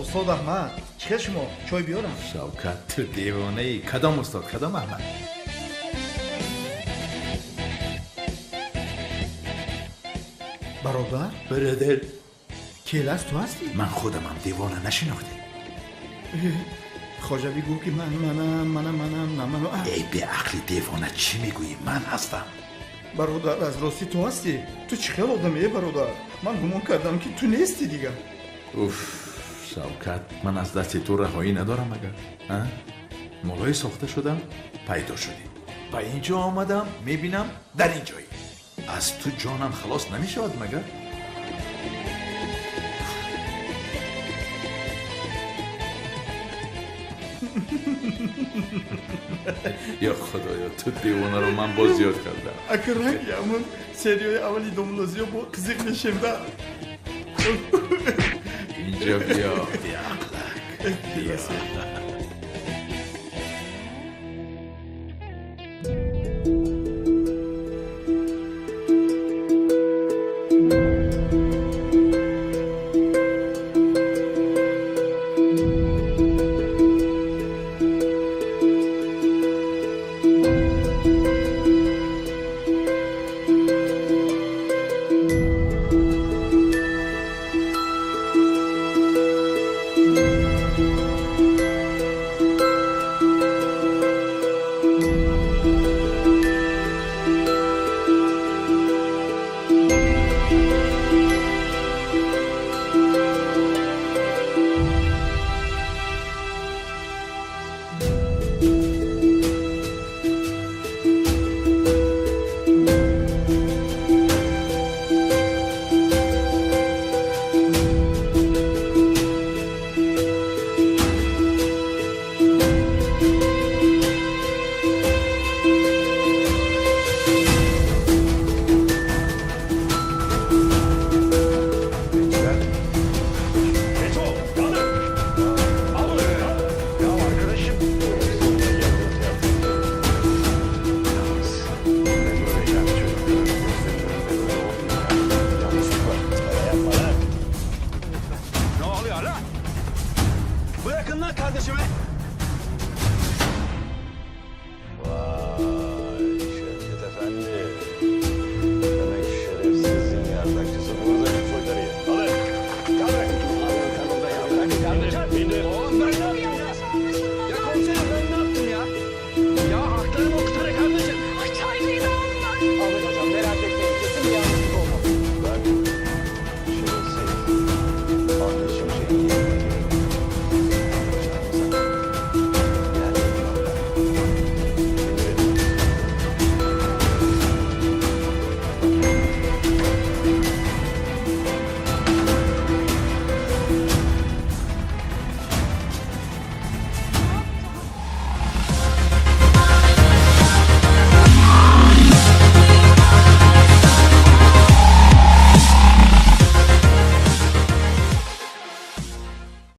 Устод Аҳмад, чӣ хел шумо? Чой биёрам? Шавкат, ту девонаӣ. Кадом устод, кадом Аҳмад? Бародар? Бародар. Келас ту ҳастӣ? Ман худамам, девона, нашинохтӣ? Хоҷа бигӯ ки ман манам, манам, манам, на ману. Эй беақли девона, чӣ мегӯӣ? Ман ҳастам. Бародар, аз ростӣ ту ҳастӣ? Ту чӣ хел одаме, э бародар? Ман гумон кардам ки ту нестӣ дигар. Уф, Шавкат, ман аз дасти ту раҳоӣ надорам агар. Молои сохта шудам, пайдо шудӣ. Ба ин ҷо омадам, мебинам дар ин ҷоӣ. Аз ту ҷонам халос намешавад магар? Ё худоё, ту девонаро ман боз ёд кардам. Ака ранги ҳамон серияи аввали домлозиё бо қизиқ мешем да. Инҷо биё, беақлак. Биё.